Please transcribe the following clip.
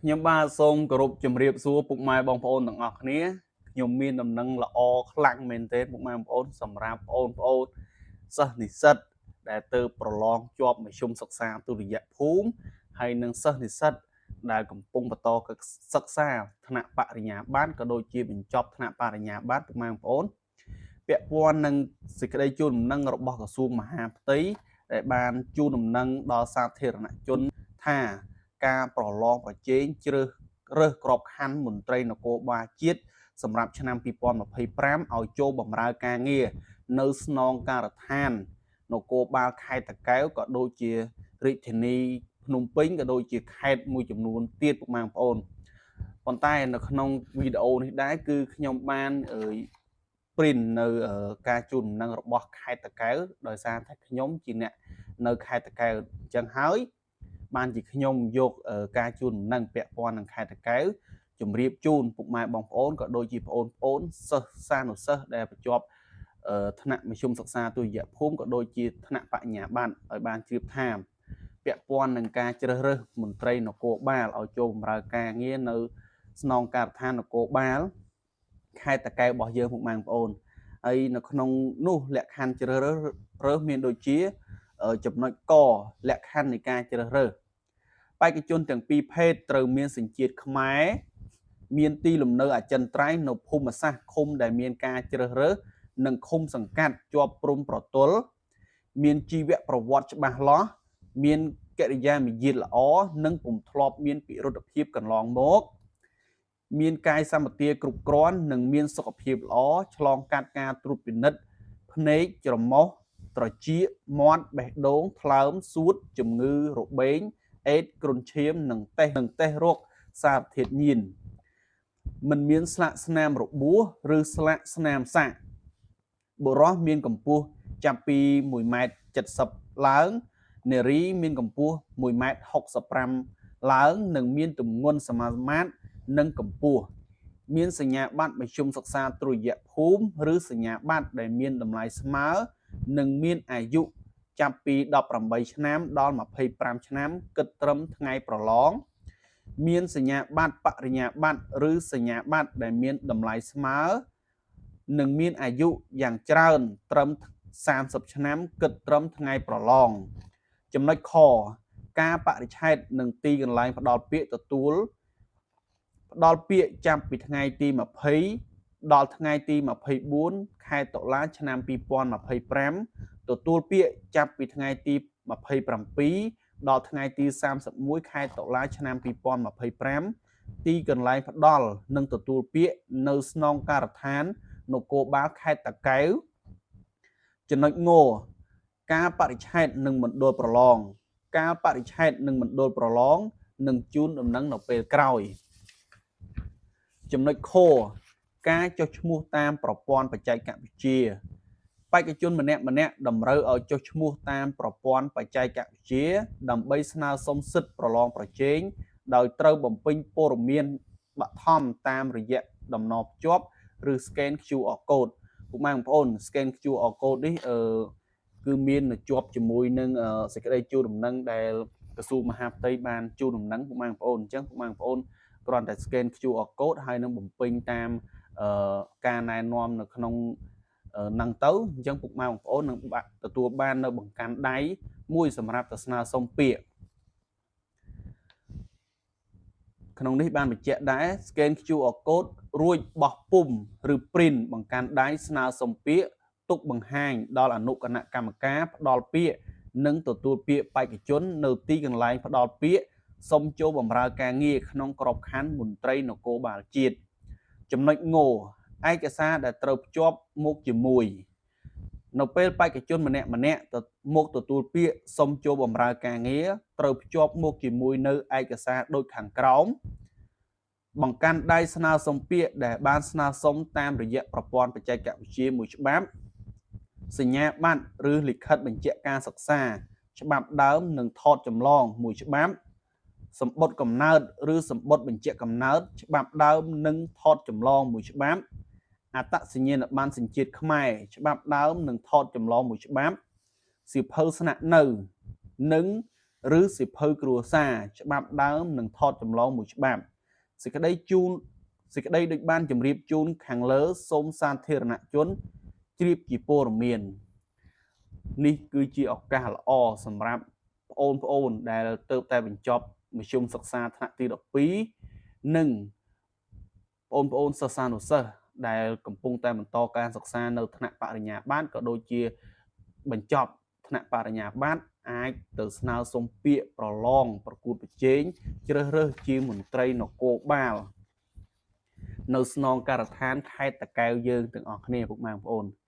ខ្ញុំបាទសូមគោរពជម្រាបសួរពុកម៉ែបងប្អូនទាំងអស់គ្នាខ្ញុំមានដំណឹងល្អខ្លាំងមែនទែនពុកម៉ែបងប្អូនសម្រាប់បងប្អូនសិស្សនិស្សិតដែលទៅប្រឡងជាប់មធ្យមសិក្សាទុតិយភូមិហើយនិងសិស្សនិស្សិតដែលកំពុងបន្តសិក្សាថ្នាក់បរិញ្ញាបត្រក៏ដូចជាបញ្ចប់ថ្នាក់បរិញ្ញាបត្រពុកម៉ែបងប្អូនពាក់ព័ន្ធនឹងសេចក្តីជូនដំណឹងរបស់ក្រសួងមហាផ្ទៃដែលបានជូនដំណឹងដល់សាធារណជនថាការប្រឡងប្រជែងជ្រើសរើសក្របខ័ណ្ឌមន្ត្រីនគរបាលជាតិសម្រាប់ឆ្នាំ2025ឲ្យចូលបម្រើការងារនៅស្នងការដ្ឋាននគរបាលខេត្តតាកែវក៏ដូចជារាជធានីភ្នំពេញក៏ដូចជាខេត្តមួយចំនួនទៀតពុកម៉ែបងប្អូនប៉ុន្តែនៅក្នុងវីដេអូនេះដែរគឺខ្ញុំបាន print នៅការជូនដំណឹងរបស់ខេត្តតាកែវដោយសារតែខ្ញុំជាអ្នកនៅខេត្តតាកែវអញ្ចឹងហើយបានជាខ្ញុំយកការជូនដំណឹងពាក់ព័ន្ធនឹងខេត្តតាកែវជម្រាបជូនពុកម៉ែបងប្អូនក៏ដូចជាបងប្អូនសិស្សសានុសិស្សដែលបញ្ចប់ថ្នាក់មធ្យមសិក្សាទុតិយភូមិក៏ដូចជាថ្នាក់បញ្ញាបត្រឲ្យបានជ្រាបថាពាក់ព័ន្ធនឹងការជ្រើសរើសមន្ត្រីនគរបាលឲ្យចូលបម្រើការងារនៅស្នងការដ្ឋាននគរបាលខេត្តតាកែវរបស់យើងពុកម៉ែបងប្អូនហើយនៅក្នុងនោះលក្ខខណ្ឌជ្រើសរើសមានដូចជាចំណុចកលក្ខខណ្ឌនៃការជ្រើសរើសបេក្ខជនទាំងពីរភេទត្រូវមានសញ្ជាតិខ្មែរមានទីលំនៅអចិន្ត្រៃយ៍នៅភូមិសាស្ត្រឃុំដែលមានការជ្រើសរើសនិងឃុំសង្កាត់ជាប់ព្រំប្រទល់មានជីវប្រវត្តិច្បាស់លាស់មានកិរិយាមារយាទល្អនិងពុំធ្លាប់មានពិរុទ្ធភាពកន្លងមកមានកាយសម្បទាគ្រប់គ្រាន់និងមានសុខភាពល្អឆ្លងកាត់ការត្រួតពិនិត្យភ្នែកច្រមុះត្រចៀកមាត់បេះដូងថ្លើមសួតជំងឺរបេងអេដគ្រុនឈាមនិងតេស្តរោគសារធាតុញៀនមិនមានស្លាកស្នាមរបួសឬស្លាកស្នាមសាកបុរសមានកម្ពស់ចាប់ពី1.70ម៉ែត្រឡើងនារីមានកម្ពស់1.65ម៉ែត្រឡើងនិងមានទម្ងន់សមាមាត្រនិងកម្ពស់មានសញ្ញាបត្រមធ្យមសិក្សាទុតិយភូមិឬសញ្ញាបត្រដែលមានតម្លៃស្មើនិងមានអាយុចាប់ពី18ឆ្នាំដល់25ឆ្នាំគិតត្រឹមថ្ងៃប្រឡងមានសញ្ញាបត្របរិញ្ញាបត្រឬសញ្ញាបត្រដែលមានតម្លៃស្មើនិងមានអាយុយ៉ាងច្រើនត្រឹម30ឆ្នាំគិតត្រឹមថ្ងៃប្រឡងចំណុចខការបរិច្ឆេទនិងទីកន្លែងផ្ដល់ពាក្យទទួលផ្ដល់ពាក្យចាប់ពីថ្ងៃទី20ដល់ថ្ងៃទី24ខែតុលាឆ្នាំ2025ទទួលពាក្យចាប់ពីថ្ងៃទី27ដល់ថ្ងៃទី31ខែតុលាឆ្នាំ2025ទីកន្លែងផ្ដល់និងទទួលពាក្យនៅស្នងការដ្ឋាននគរបាលខេត្តតាកែវចំណុចងការបរិច្ឆេទនិងមណ្ឌលប្រឡងការបរិច្ឆេទនិងមណ្ឌលប្រឡងនឹងជូនដំណឹងនៅពេលក្រោយចំណុចខការចុះឈ្មោះតាមប្រព័ន្ធបច្ចេកវិទ្យាបេក្ខជនម្នាក់ម្នាក់តម្រូវឲ្យចុះឈ្មោះតាមប្រព័ន្ធបច្ចេកវិទ្យាដើម្បីស្នើសុំសិទ្ធិប្រឡងប្រជែងដោយត្រូវបំពេញព័ត៌មានបឋមតាមរយៈតំណភ្ជាប់ឬ scan QR code ពុកម៉ែបងប្អូន scan QR code នេះគឺមានជាប់ជាមួយនឹងសេចក្តីជូនដំណឹងដែលក្រសួងមហាផ្ទៃបានជូនដំណឹងពុកម៉ែបងប្អូនអញ្ចឹងពុកម៉ែបងប្អូនគ្រាន់តែ scan QR code ហើយនឹងបំពេញតាមការណែនាំនៅក្នុងនឹងទៅអញ្ចឹងពុកម៉ែបងប្អូននឹងទទួលបាននៅបង្កាន់ដៃមួយសម្រាប់ទៅស្នើសុំពាក្យក្នុងនេះបានបញ្ជាក់ដែរ scan QR code រួចបោះពុំឬ print បង្កាន់ដៃស្នើសុំពាក្យទុកបង្ហាញដល់អនុគណៈកម្មការផ្ដល់ពាក្យនិងទទួលពាក្យបេក្ខជននៅទីកន្លែងផ្ដល់ពាក្យសុំចូលបម្រើការងារក្នុងក្របខ័ណ្ឌមន្ត្រីនគរបាលជាតិចំណុចងឯកសារដែលត្រូវភ្ជាប់មកជាមួយនៅពេលបេក្ខជនម្នាក់ម្នាក់ទៅមកទទួលពាក្យសុំចូលបម្រើការងារត្រូវភ្ជាប់មកជាមួយនៅឯកសារដូចខាងក្រោមបង្កាន់ដៃស្នើសុំពាក្យដែលបានស្នើសុំតាមរយៈប្រព័ន្ធបច្ចេកវិទ្យាមួយច្បាប់សញ្ញាបត្រឬលិខិតបញ្ជាក់ការសិក្សាច្បាប់ដើមនិងថតចម្លងមួយច្បាប់សម្បត្តិកំណើតឬសម្បត្តិបញ្ជាក់កំណើតច្បាប់ដើមនិងថតចម្លងមួយច្បាប់អត្តសញ្ញាណប័ណ្ណសញ្ជាតិខ្មែរច្បាប់ដើមនិងថតចម្លងមួយច្បាប់សៀវភៅស្នាក់នៅនិង ឬសៀវភៅគ្រួសារ ច្បាប់ដើម និងថតចម្លងមួយច្បាប់។ សេចក្តីជូនសេចក្តីដូចបានជម្រាបជូនខាងលើ សូមសាធារណជនជ្រាបជាព័ត៌មាន។ នេះគឺជាឱកាសល្អសម្រាប់បងប្អូនដែលទៅតែបញ្ចប់មធ្យមសិក្សាថ្នាក់ទី12 និងបងប្អូនសិស្សានុសិស្សដែលកំពុងតែបន្តការសិក្សានៅថ្នាក់បរិញ្ញាបត្រ ក៏ដូចជាបញ្ចប់ថ្នាក់បរិញ្ញាបត្រ អាចទៅស្នើសុំពាក្យប្រឡងប្រកួតប្រជែងជ្រើសរើសជាមន្ត្រីនគរបាលនៅស្នងការដ្ឋានខេត្តតាកែវយើងទាំងអស់គ្នា ពុកម៉ែបងប្អូន។